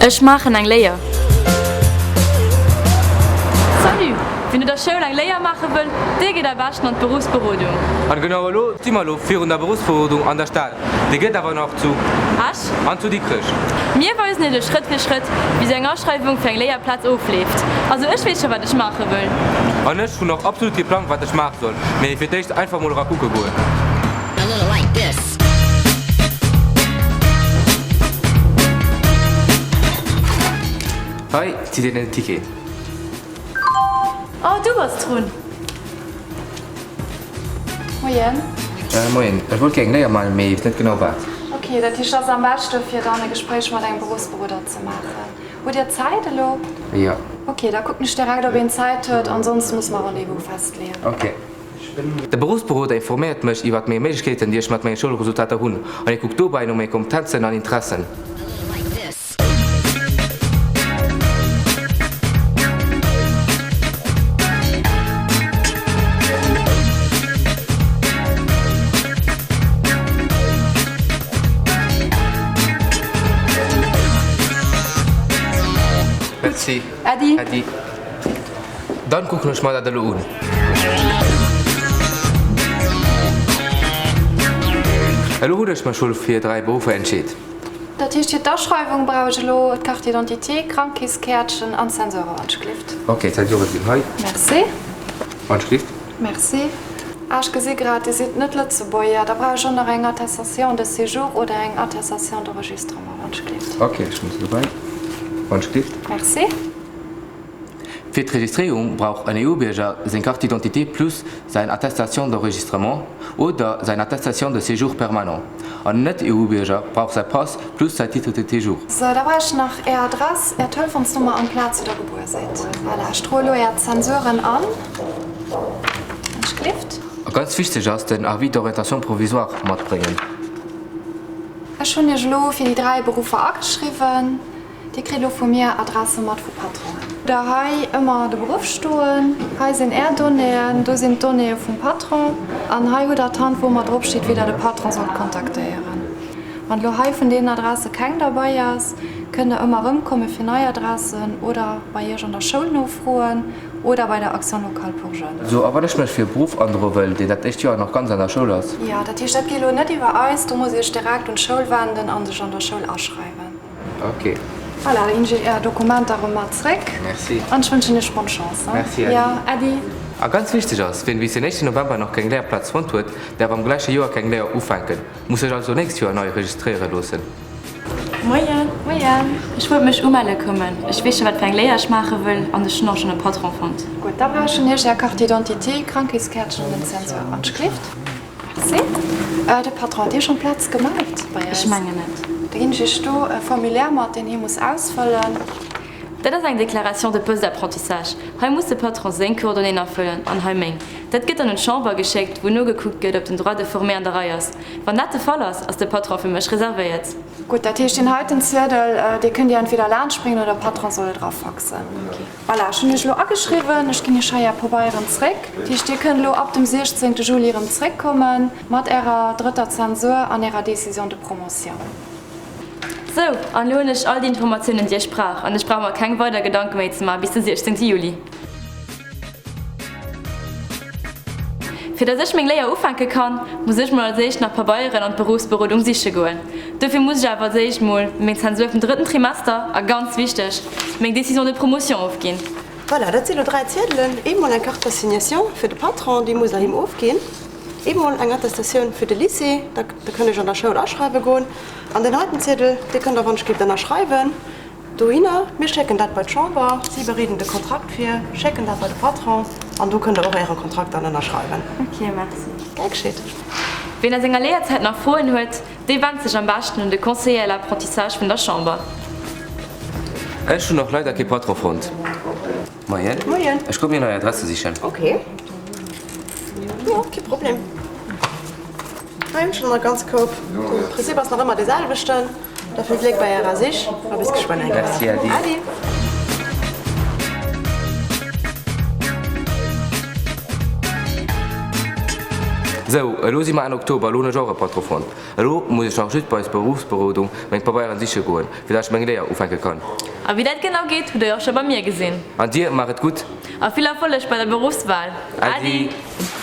Ech maachen eng Léier. Salut! Wien no der Schoul eng Léier maache wëll, dee geet am beschten an d'Beruffsberodung. An genau elo sti mer elo virun der Beruffsberodung an der Stad. Déi gëtt awer nach zu Esch an zu Dikrech. Mir weisen iech elo Schrëtt fir Schrëtt, wéi sou eng Aschreiwung fir eng Léierplaz ofleeft. Also ech weess scho wat ech maache wëll. An ech hunn och absolut kee Plang wat ech maache soll, mee fir d'éischt einfach mol era kucke goen. Hei zitt een en Ticket. Oh, du bass drun. Moien. Moien, ech wollt gär eng Léier maachen, mee weess net genau wat. Ok, dat heescht, ass am beschte fir dann e Gespréich mat engem Beruffsberoder ze maachen. Hutt Dir Zäit elo? Jo. Ok, da kucken ech direkt ob een Zäit huet, ansonsten musse mer Rendez-vous festleeën. Ok. De Beruffsberoder informéiert mech iwwert meng Méiglechkeeten, déi ech mat menge Schoulresultater hunn, an hie kuckt dobäi no menge Kompetenzen an Interessen. Merci. Äddi. Äddi. Dann kucken ech mer dat elo un. Elo hunn ech mech scho fir 3 Beruffer entscheet. Dat heescht, fir d'Aschreiwung brauch ech elo d'Carte d'identité, Krankeeskäertchen an d'Zensurehandschrift. Ok, d'Zensure sinn hei. Merci. Handschrift. Merci. Ah, ech gesi grad, Dir sidd net Lëtzebuerger. Da brauch ech och nach eng Attestation de séjour oder eng Attestation d'enregistrement, wann ech gleeft. Ok, ech hunn se dobäi. Handschrift. Merci. Fir d'Registréierung brauch en EU-Bierger seng Carte d'identité plus säin Attestation d'enregistrement oder säin Attestation de séjour permanent. An en Net-EU-Bierger brauch säi Pass plus säi Titre de séjour. Sou, da brauch ech nach Är Adress, Är Telefonsnummer an d'Plaz, wou Der gebuer sidd. Voilà, ech droe elo Är Zensuren an. Ech gelift. A ganz wichteg ass, den Avis d'orientation provisoire matbréngen. Ech hunn Iech elo fir déi 3 Beruffer ageschriwwen. Dir kritt elo vu mir Adresse mat vu Patronen. Der hei ëmmer de Beruff stoen. Hei sinn Är Donnéeën, do sinn d'Donnéeë vum Patron an hei hutt Der d'Hand, wou ëmmer drop steet, wéi Der de Patron sollt kontaktéieren. Wann elo hei vun deenen Adresse keng derbei ass, kënnt Der ëmmer erëmkomme fir nei Adressen oder bei Iech an der Schoul nofroen oder bei der Action locale pour jeunes. Sou, a wann ech mech fir e Beruff androe wëll, deen dat éischt Joer nach ganz an der Schoul ass? Jo, dat heescht, dat geet elo net iwwer eis. Do musst Iech direkt un d'Schoul wenden a sech an der Schoul aschreiwen. Ok. Voilà, da ginn ech Iech Är Dokumenter erëm mat zréck. Merci. An ech wënschen Iech bonne Chance. Merci, Äddi. Jo, Äddi. A ganz wichteg ass, Wien bis den éischten November nach keng Léierplaz fonnt huet, däerf am gläiche Joer keng Léier ufänken, muss sech also nächst Joer nei registréiere loossen. Moien. Moien. Ech wollt mech umelle kommen. Ech weess scho wat fir eng Léier ech maache wëll an ech hunn och schonn e Patron fonnt. Gutt, da brauch ech vun Iech Är Carte d'identité, Krankheetskärtchen an den Zensur. An d'Schrift. Merci. De Patron huet Dir schonn d'Plaz gemellt bei eis? Ech mengen net. Da ginn ech Iech do e Formulaire mat, deen hie muss ausfëllen. Dat ass eng Déclaration de poste d'apprentissage. Hei muss de Patron seng Coordonnéeën afëllen an hei meng. Dat gëtt dann un d'Chamber geschéckt, wou nogekuckt gëtt, ob den Droit de former an der Rei ass. Wann dat de Fall ass, ass de Patron fir mech reservéiert. Gutt, dat heescht, deen heiten Ziedel, dee kënnt Dir entweder laanschtbréngen oder de Patron soll et erafaxen. Voilà, ech hunn Iech elo ageschriwwen. Ech ginn Iech hei Är Pabeieren zréck. Dat heescht, Dir kënnt elo ab dem 16. Juli erëm zréckkomme mat Ärer drëtter Zensur an Ärer Décision de promotion. Sou, an elo hunn ech all déi Informatiounen, déi ech brauch, an ech brauch mer keng weider Gedanke méi ze maache bis de 16. Juli. Fir dass ech meng Léier ufänke kann, muss ech mol als éischt nach Pabeieren an d'Beruffsberodung siche goen. Dofir muss ech awer als éischt mol meng Zensur vum drëtten Trimester a ganz wichteg, meng Décision de promotion ofginn. Voilà, dat si lo 3 Ziedelen. Eemol eng Carte d'assignation fir de Patron, déi musst Der him ofginn. Eemol eng Attestatioun fir de Lycée, da kënn ech an der Schoul aschreiwe goen. An deen heiten Ziedel, dee kënnt Der wann ech gitt ënnerschreiwen. Dohinner, mir schécken dat bei d'Chamber, si bereeden de Kontrakt vir, schécken dat bei de Patron an do kënnt Der och Äre Kontrakt dann ënnerschreiwen. Ok, merci. Gär geschitt. Ween a senger Léierzäit nach Froen huet, dee wennt sech am beschten un de Conseiller à l'apprentissage vun der Chamber. Ech hunn och leider kee Patron fonnt. Moien. Moien. Ech komm mir nei Adresse sichen. Ok. Jo, kee Problem. Hei hunn ech schon e ganz Koup. De Prinzip ass nach ëmmer dee selwechten. Da vill Gléck bei ärer Sich a bis geschwënn eng Kéier. Merci, Adi. Adi. Sou, elo si mer Enn Oktober, elo hunn ech och e Patron fonnt. Elo muss ech nach just bei eis Beruffsberodung meng Pabeieren siche goen, fir dat ech meng Léier ufänke kann. A wéi dat genau geet, hutt der jo och scho bei mir gesinn. An dir, maacht et gutt! A vill Erfolleg bei der Beruffswahl! Äddi! Adi!